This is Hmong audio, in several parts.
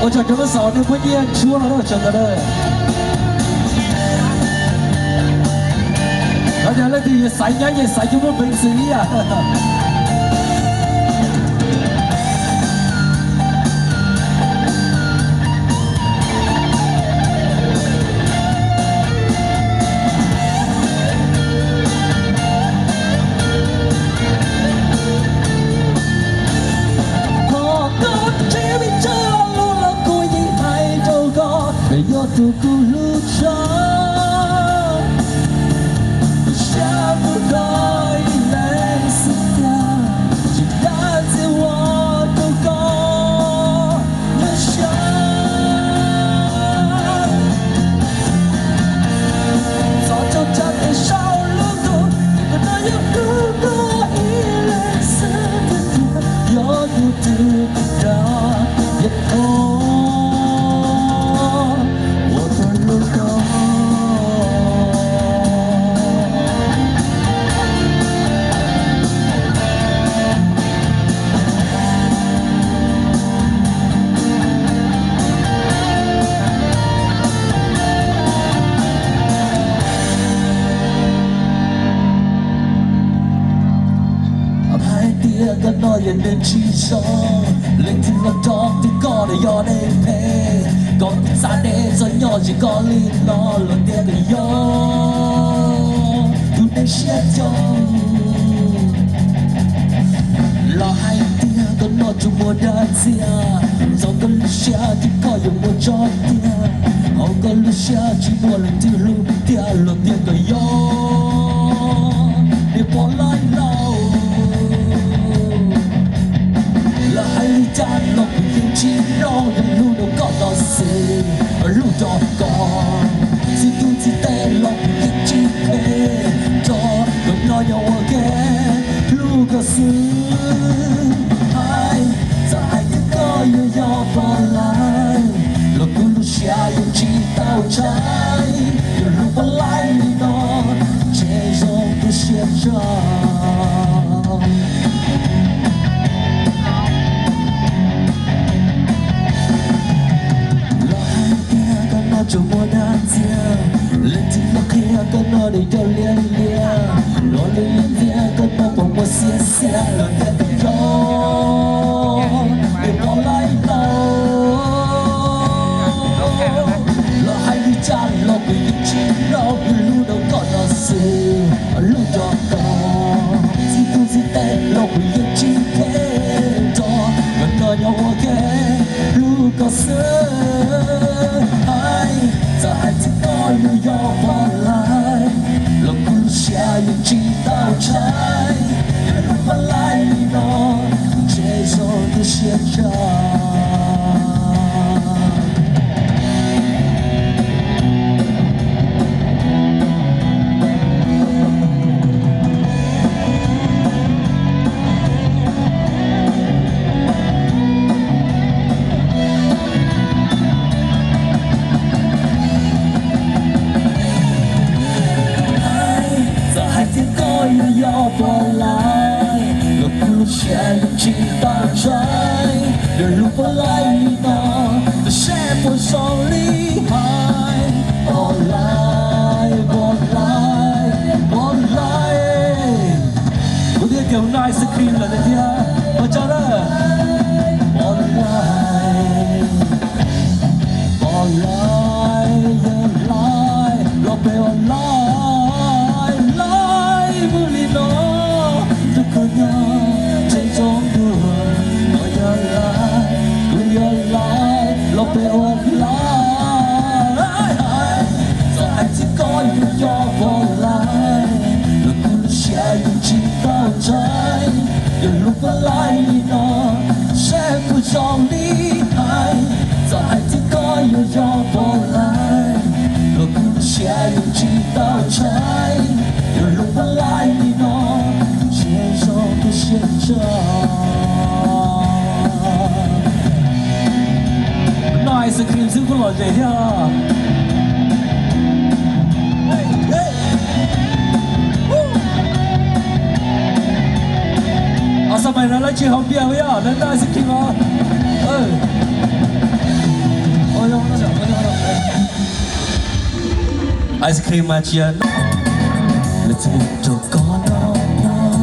Tso cov lub xaus nej muab nyiaj tshuab no sawv ntawd. Yog leej twg yuav xaiv nyab yeej xaiv cov muaj peev xwm ib yam. Qhov koj nrhiav pes tsawg lug los kuv yeej hais rau koj, nws yog tus kuv hlub tshaj. Tus sab tus koj ib leeg xwb tiag, tsis dab tsi ua rau koj nyuaj siab. Txhob tso tsam tes saum lub ntuj, tus no yog hlub koj ib leeg xwb tiag tiag, yog tus twg dag yog koj ua koj hlub koj. Hais tias koj no yog neeg tsis zoo, leej twg los rov twg koj los yog neeg phem. Koj xav deb txog nyob ze koj li no los tias koj yog tus neeg siab zoo. Los hais tias koj no tsuas muaj dag ntxiag, txog koj lub siab ces koj yuav muaj tso tiag. Hauv koj lub siab tsis muaj leej twg hlub tiag los tias koj yog niag poj laib laus. Lawv hais li cas los kuv yeej tsis mloog, yeej hlub rau koj los xwb, hlub rau koj. Txij tus txij teb los kuv yeej tsis khe, rau koj no yog ua ke hlub koj xwb. Hais, txawm hais tias koj yuav yog poj laib los kuv lub siab yeej tsis tau tshaib, yog hlub poj laib li no ntshe zoo tu siab tshaj. Los hais tias koj no tsuas muaj dag ntxiag, leej twg los qhia koj no nws coj liab liab, los lwm liab liab koj no puas muaj xiab xiab los tias koj yog niag poj laib laus. Los hais li cas los kuv yeej tsis mloog, kuv hlub rau koj los xwb, hlub rau koj. Txij tus txij teb los kuv yeej tsis khe, rau koj no yog ua ke hlub koj xwb. Hais, txawm hais tias koj yuav yog poj laib los kuv lub siab yeej tsis tau tshaib, yog hlub poj laib li no ntshe zoo tu siab tshaj. Txawm hais tias koj yuav yog poj laib los kuv lub siab yeej tsis tau tshaib, yog hlub poj laib li no tab sis puas zoo li hais. Poj laib, poj laib, poj laib. Kuv thiaj tias nice cream lawm tiag tiag, ua tsaug na. Poj laib, poj laib, yog laib los peb ua laib, laib vwm li no. Tus koj nyob ntshe zoo dua, koj yog laib, kuv yog laib los peb ua laib. Txawm hais tias koj yuav yog poj laib los kuv lub siab yeej tsis tau tshaib, yog hlub poj laib li no seb puas zoo li hais. Txawm hais tias koj yuav yog poj laib los kuv lub siab yeej tsis tau tshaib, yog hlub poj laib li no ntshe zoo tu siab tshaj. Nice cream xwb kuj lom zem thiab. Xab mais no lawv tsis haus npias li os, lawv nice cream os. Ice cream mas tsis yog noj. Lawv txawm ua rau koj noj,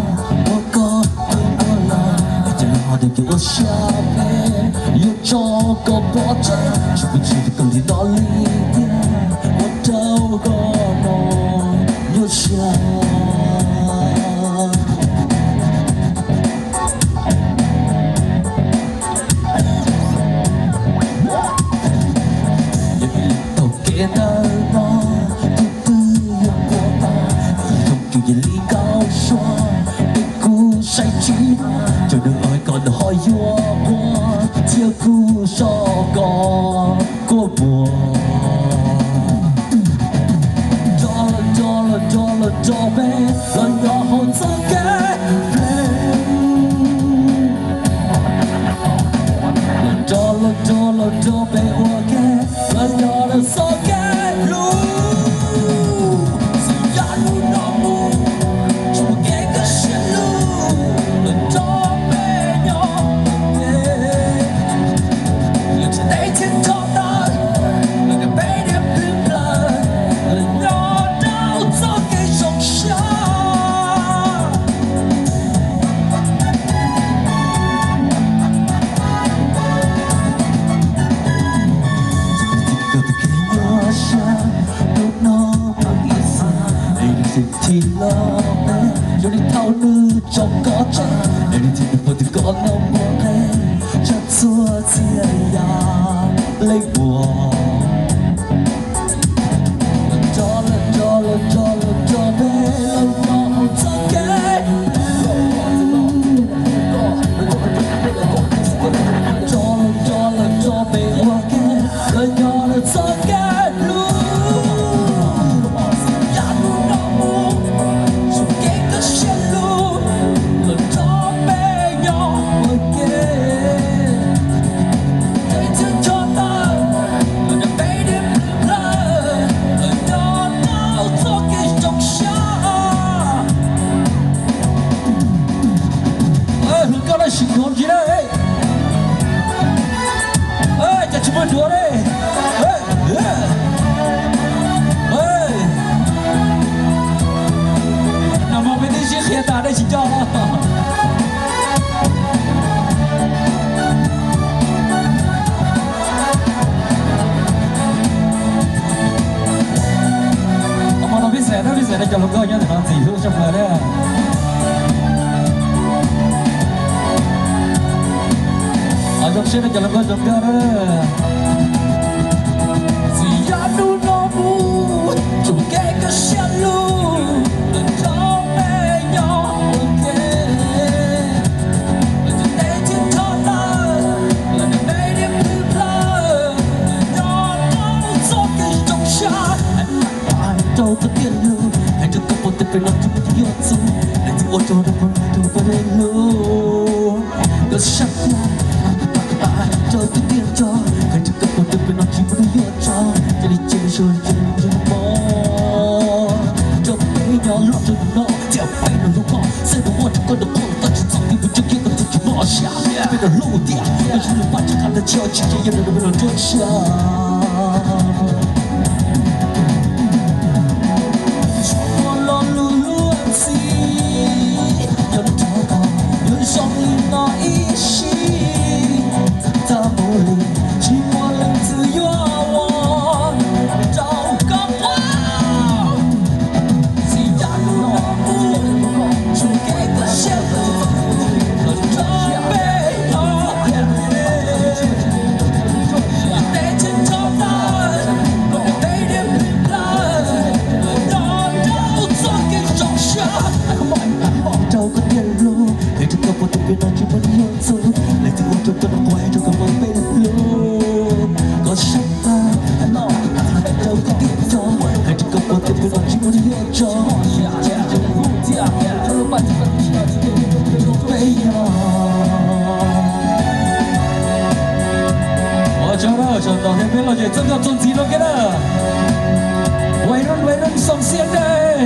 ua koj tus ua los, es cov lus ho twb ua siab phem, yuav tso koj pov tseg, tsis pub tsis koj li no li tiag, ua rau koj no nyuaj siab. Yog vim thaum kev ntawm no, tus twg yuav puas tas, yog zoo cuag yog li nkauj suab, es kuv saib tsis tau, nws ua kom nws ho yuav quaj, thiab kuv soj koj kua muag. Nrog los nrog los nrog los nrog peb los nyob hauv txoj kev hlub. Los nrog los nrog los nrog peb ua ke los nyob rau txoj kev hlub. Txawm yav hnub no mus tsis muaj kev kaj siab lug, los nrog peb nyob ua ke. Lawv tsis teb thiab nrho tawm, lawv nrog peb niam plhws plaws, lawv nyob rau txoj kev zoo siab. Koj tus kev nyuaj siab, hnub no mus ib xav, es nws tseem thim los peb, zoo li thaum nws tso koj tseg, es nws tseem tus poj tus koj no muaj qee, tshaj txhua txhia yam leej muag. Los nrog los nrog los nrog los nrog peb los nyob hauv txoj kev hlub. Los nrog los nrog los nrog peb ua ke los nyob rau txoj kev hlub. Yav hnub no mus tsis muaj kev kaj siab lug, los nrog peb nyob ua ke. Teb chaws nrho tawm, los nrog peb niam plhws plaws, los nyob rau txoj kev zoo siab. Hlub koj los sim khoom ntsis na. Cas tsis muaj duav li. Nag hmo peb twb sib qhia tas dej tsis coj los. Hmo no peb xav na, peb xav rau cov hluas nkauj nyob ntawm no ntxim hlub tshaj plaws na. Zoo siab rau cov hluas nkauj zoo nkauj na. Txawm yav hnub no mus tsis muaj kev kaj siab lug, los nrog peb nyob ua ke. Los txawm teb thiab nrho tawm, los nrog peb niam plhws plaws, los nyob rau txoj kev zoo siab. Hais rau koj tiag lug, hais rau koj puas tias peb no tsis muaj tus yuav txog, hais tsis ua rau rau koj rau koj tiag lug. Koj sab plab, hais rau koj tiag tso, hais rau koj puas tias peb no tsis muaj tus yuav txog, cia li cia li suav cia li cia li mog. Rau peb nyob loj rau no, thiab peb nyob lub koj, xav mus ua rau koj nrog koj los tau tsis txog, ib pliag tseem ceeb koj txog tsis mob siab, peb nyob lub tiag, koj tsis lub paj tsis qab ntawd tsis ua tsis kev yog nrog peb los nruab siab. Tsis muaj lo lus luag ntxhi, nco nrog koj yuav zoo li no ib sim. Txaj muag li tsis muaj leej twg yuav ua rau koj quaj. Txawm yav hnub no mus tsis muaj kev kaj siab lug, los nrog peb nyob ua ke. Teb chaws nrho tawm, los nrog peb niam plhws plaws, los nyob rau txoj kev zoo siab. Rau koj tiag lug, hais rau koj puas tias peb no tsis muaj tus yuav txog, leej twg ua rau koj nrog koj, hais rau koj puas peb lug. Koj sab plab, hais rau koj tiag tso, hais rau koj puas tias peb no tsis muaj tus yuav txog, peb nyob. Ua tsaug na, sawv ntawm peb los ces txoj nkauj txuas ntxiv rau kiag na. Vais run vais run xoom xiab dej,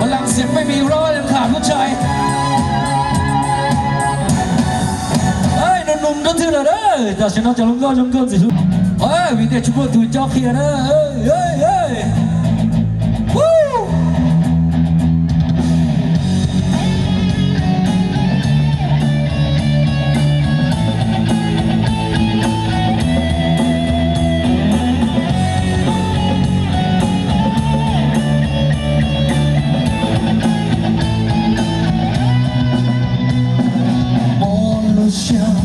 mas lam xiam peb mis rau kham lub tshais. Nus nus Rau twg lawm na, tam sim no cov hluas nkauj zoo nkauj ntxim hlub, vim tias tsis muaj tus coj qhia na. Mob lub siab,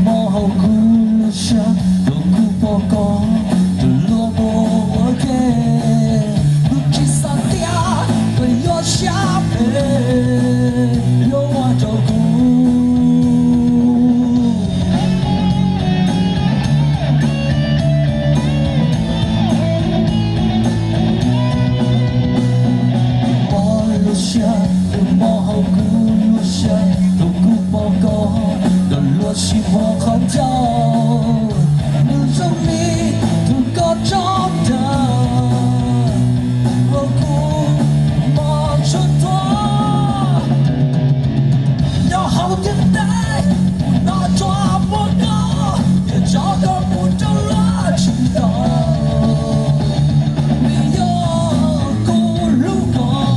mob hauv kuv lub siab, thaum kuv pom koj, tus luag muaj ua ke, kuv tsis xav tias koj yuav siab phem, yuav ua rau kuv mob lub siab, nws mob hauv kuv lub siab, thaum kuv pom koj, koj luag sib muag qhov ncauj, nws zoo li tus koj tso dag, ua kuv mob tsuag tuag. Nyob hauv ntiaj teb, kuv no tsuas muaj koj, es tso koj mus rau lawm tsis tau, vim yog kuv hlub koj.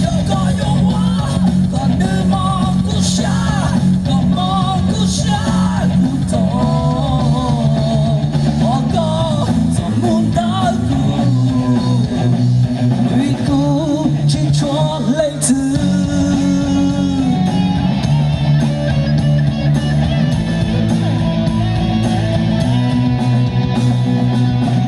Yog koj yuav ua kom nws mob kuv siab, kom mob kuv siab kuv txo, thov koj txhob mus ntawm kuv, vim kuv tsis tshua leej twg.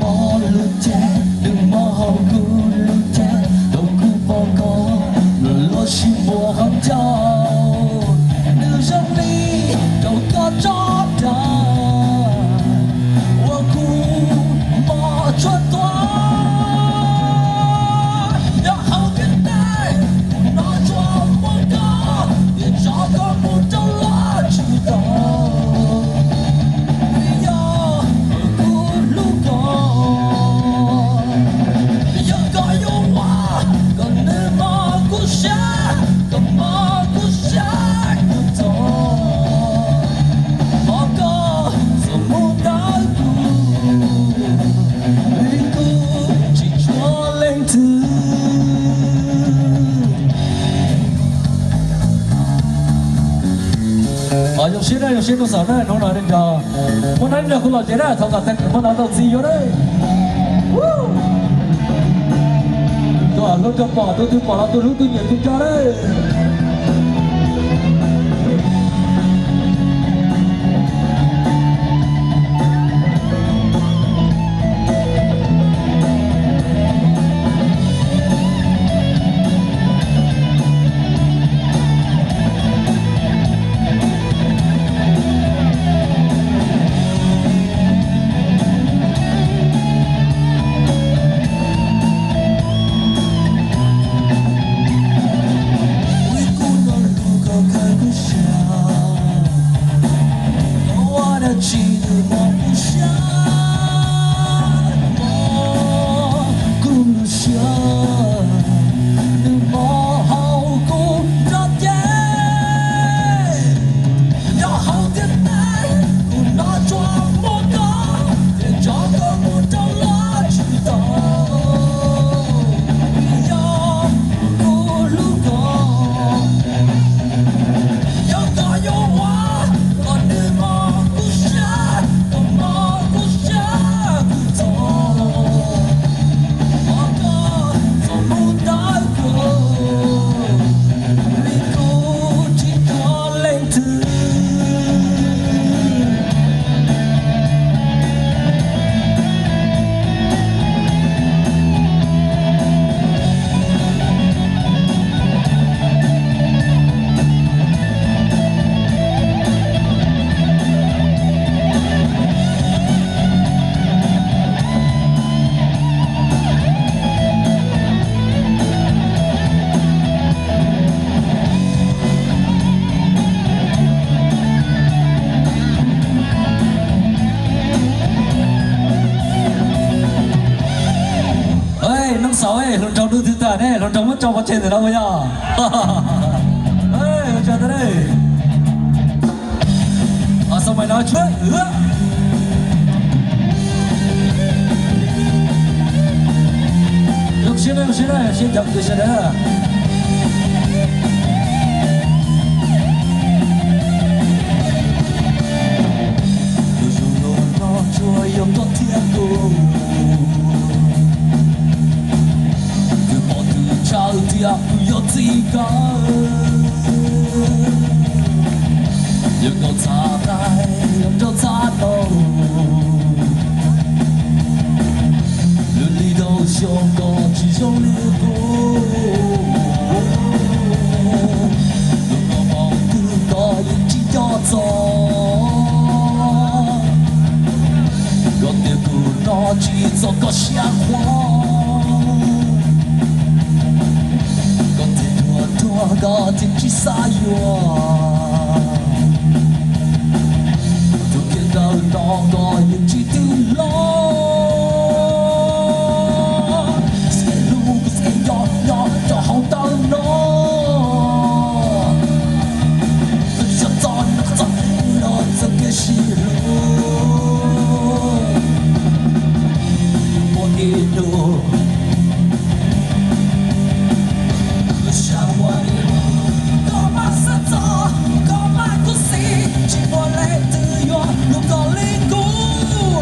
Mob lub cev, nws mob hauv kuv lub cev, thaum kuv pom koj, luag sib muag qhov ncauj, nws zoo li tus koj tso dag, ua kuv mob tsuag tuag. Nyob hauv ntiaj teb, kuv no tsuas muaj koj, es tso koj mus rau lawm tsis tau, vim yog kuv hlub koj. Yog koj yuav ua kom nws mob kuv siab, kom mob kuv siab kuv txo, thov koj txhob mus ntawm kuv, vim kuv tsis tshua leej twg. Zoo siab na, zoo siab tus xaum na, hnub no nej cov muaj nab nej kuv los ces na, thov kom tag kis muaj nab tau txiv yuav na. Tus hlub koj pom, tus twg pom los tus hlub tus nyiam tus coj na. Kuv no hlub koj kawg kuv siab, koj ua dab tsi nws mob kuv siab, mob kuv lub siab, nws mob hauv kuv nrog cev. Nyob hauv ntiaj teb, kuv no tsuas muaj koj, es tso koj mus rau lawm tsis tau, vim yog kuv hlub koj. Yog koj yuav ua kom nws mob kuv siab, kom mob kuv siab kuv txo, thov koj txhob mus ntawm kuv, vim kuv tsis tshua leej twg. Neej xaus, hluas nraug ntuj twg tag ne, hluas nraug muab tso pov tseg ntawm no puas yog? Ua tsaug ntau. Zoo siab na, zoo siab na, siab cov kwv sawv daws. Lub zoo no tsuas yog koj thiab kuv, twb pom twb tshawb thiab kuv yog txiv kawg. Yog koj txhaj tais los nrog txhaj tau, lub li tau xyoo koj tsis zoo li kuv. Lub no paub twg koj yeej tsis nco txog, koj tias kuv no tsis txog koj siab qhuav, koj tias ruam ruam koj thiaj tsis xav yuav, tus kiag ntawm no koj yeej tsis tig los. Xav hlub kuv xav nco nco rau hauv ntawm no, xav txog no txog los txog kev sib hlub. Muaj ib hnub lub sij hawm uas koj mas xav txog, koj mas khuv xim, tsis muaj leej twg yuav hlub koj li kuv.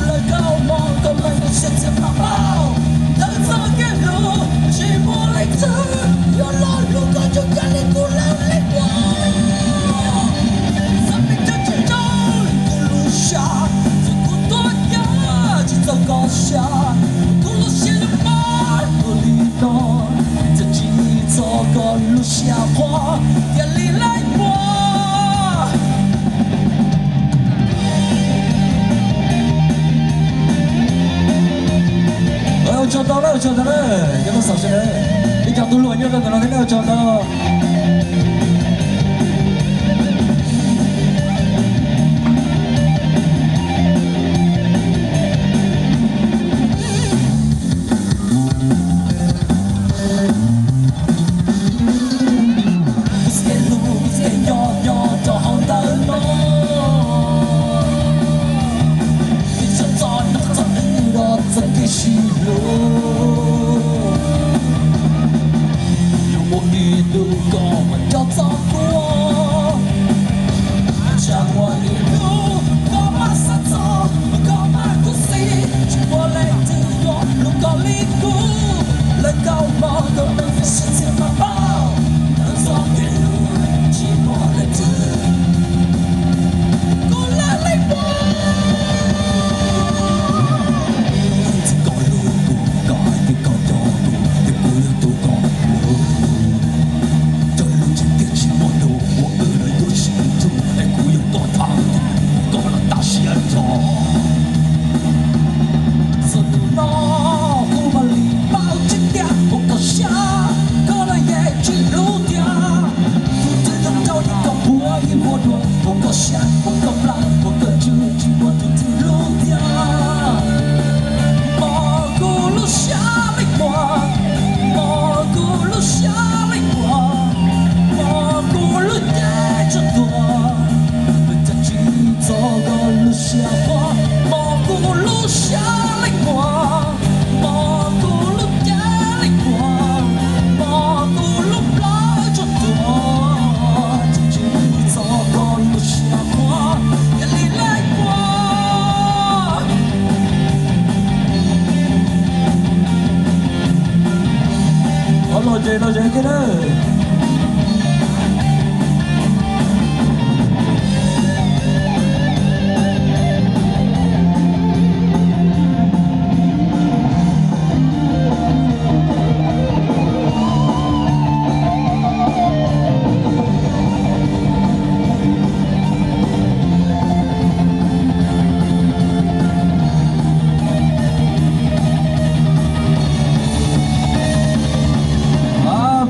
Lawv koj mog koj mas koj siab txias mas paub, tawm txoj kev hlub tsis muaj leej twg yuav los hlub koj zoo kawg li kuv lawm li kuv. Txoj me coj tsis tau kuv lub sij hawm, txoj kuv tuaj yog tsis txog koj siab, kuv lub siab yuav pab kuv li no, txawm tsis txog koj lub sij hawm qhuav tiag li lawm puas. Ua tsaug ntau na, ua tsaug ntau na, cov tub xav sawv daws, ib co tub hluas nyob rau ntawm no thiab na, ua tsaug ntau. Xav hlub xav nco nco rau hauv ntawm no, xav txog no txog wb los txog kev sib hlub. Yuav muaj ib hnub koj mas nco txog kuv. Tsa muaj ib hnub koj mas xav txog, koj mas khuv xim, tsis muaj leej twg yuav hlub koj li kuv. Lawv koj mog koj mas koj siab txias mas paub, tawm txoj kev hlub tsis muaj leej twg kuv lawm li puas. Txij koj hlub kuv, koj hais tias koj nco kuv, ces kuv yog tus koj hlub. Cov lus tseem tiag tsis muaj ntu, ua wb los yuav sib hlub, es kuv yog koj thawj tug, koj los tag siab rau. Txog hnub no kuv mam li paub tseeb tiag, ua koj siab koj los yeej tsis hlub tiag. Tus twg yog rau yeej koj puag ib vuag dua, ua koj siab ua koj plab, ua koj tswv tsis muaj tus twg hlub tiag. Mog kuv lub siab leej muag, mog kuv lub siab leej muag, mog kuv lub cev tsuag tuag, cas tsis txog koj lub siab qhuav. Mog kuv lub siab leej muag, mog kuv lub cev leej muag, mog kuv lub plab tsuag tuag, cas tsis txog koj lub siab qhuav. Yog li leej muag. Ua los ces los ces kiag na.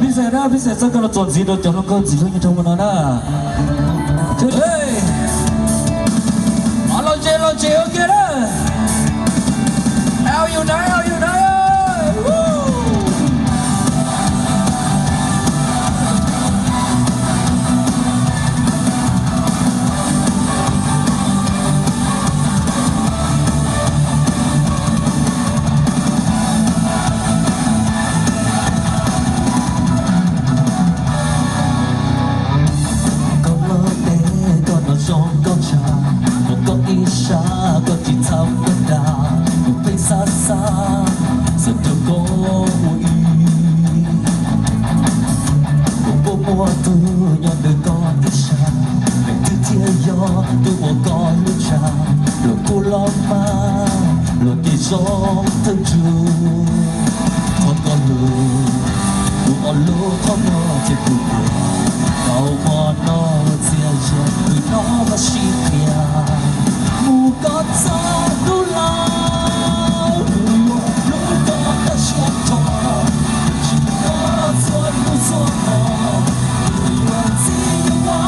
Pib xeem na, pib xeem txoj koj los txuas ntxiv rau cov hluas nkauj txiv hluas nyob rau hauv no na. Los tsev los tsev ua ke na. Au yus na, au yus na. Muaj tug nyob ntawm koj tib sab, leej twg thiaj yog tus uas koj hlub tshaj, luag kub los mas luag kev zoo thawj tsug. Thov koj hlub kuv ob lub qhov muag thiab kuv tus kau hmo no txias zias, tus no mas sib qhia mus kom txog hnub laus. Kuv yuav hlub koj tag siab nrho, tsis koj txhua hnub txhua hmo. Kuv yuav ntxiv yuav ua,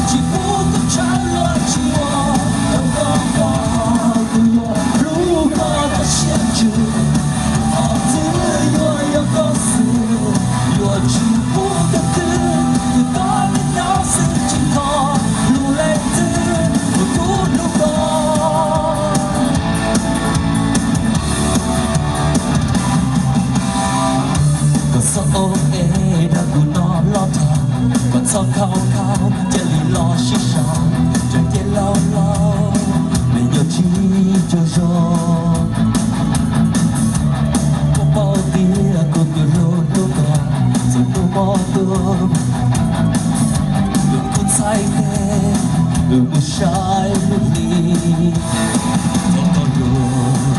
tsis pub koj tshaib luag tsis ua. Rau koj ua, kuv yuav hlub koj tag siab ntsws. Qhov twg yuav yog koj xwb, yuav tsis pub koj twg, yuav koj me nyob xwb tsis kho lub leej twg, kuv kuj hlub koj. Koj txhob ua es dag kuv no loj dhau, koj txhob khau khau cia li los sib sau, tseem cia laus laus, nws yuav tsis cuag zoo. Koj paub tias kuv twb hlub hlub koj, txog hnub hmo tuaj, kuv kuj txhais tes, kuv mus saib lub hli. Thov koj hlub,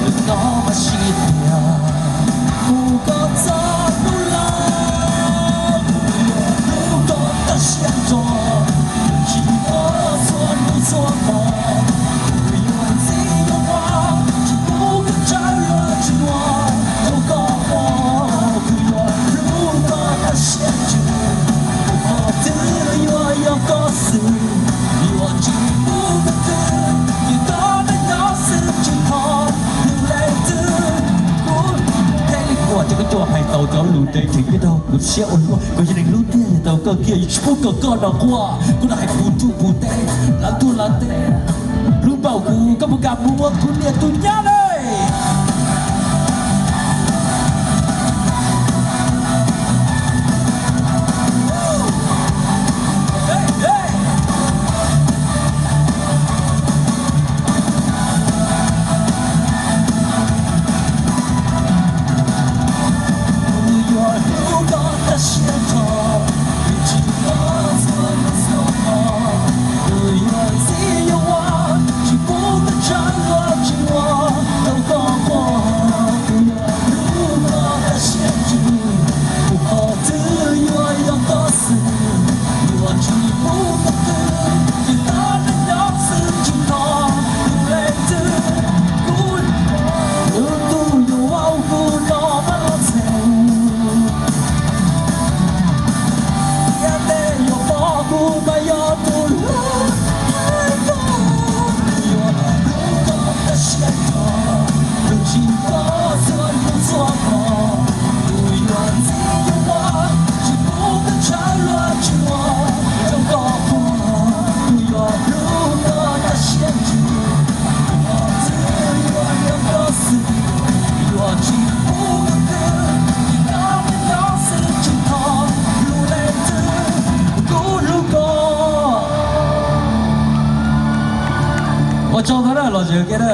lub no mas sib qhia mus kom txog hnub laus. Kuv yuav hlub koj tag siab nrho, tsis koj txhua hnub txhua hmo. Kuv yuav ntxiv yuav ua, tsis pub koj tshaib luag tsis ua. Rau koj ua, kuv yuav hlub koj tag siab ntsws. Qhov twg yuav yog koj xwb, yuav tsis pub koj twg, cia koj me nyob xwb tsis kho lub leej twg. Kuv thiaj li quaj ces koj coj hais tau cov lus ntev ntev peb rau kuv siab ua luaj, kuv yog neeg hlub tiag yog tau koj kiag, yuav tsis pub kom koj no quaj. Kuv los hais puv ntuj puv teb, lawv tuaj lawv teb, hlub npaum kuv koj puas kam mus ua kuv niam tus nyab ne? Kuv yuav hlub koj tag siab nrho, tsis koj txhua hnub txhua hmo. Kuv yuav ntxiv yuav ua, tsis pub koj tshaib luag tsis ua. Rau koj ua, kuv yuav hlub koj tag siab ntsws. Qhov twg yuav yog koj xwb, yuav tsis pub koj twg, cia koj me nyob xwb tsis kho lub leej twg. Kuv lub ntuj yuav vau kuv no mas los txheeb, thiab tej yuav pom kuv mas yog tus hlub koj. Kuv yuav hlub koj tag siab nrho, tsis koj txhua hnub txhua hmo. Kuv yuav ntxiv yuav ua, tsis pub koj tshaib luag tsis ua. Rau koj ua, kuv yuav hlub koj tag siab ntsws. Qhov twg yuav yog koj xwb, yuav tsis pub koj twg, cia koj me nyob xwb tsis kho lub leej twg. Kuv hlub koj. Ua tsaug ntau na, los zem ua ke na.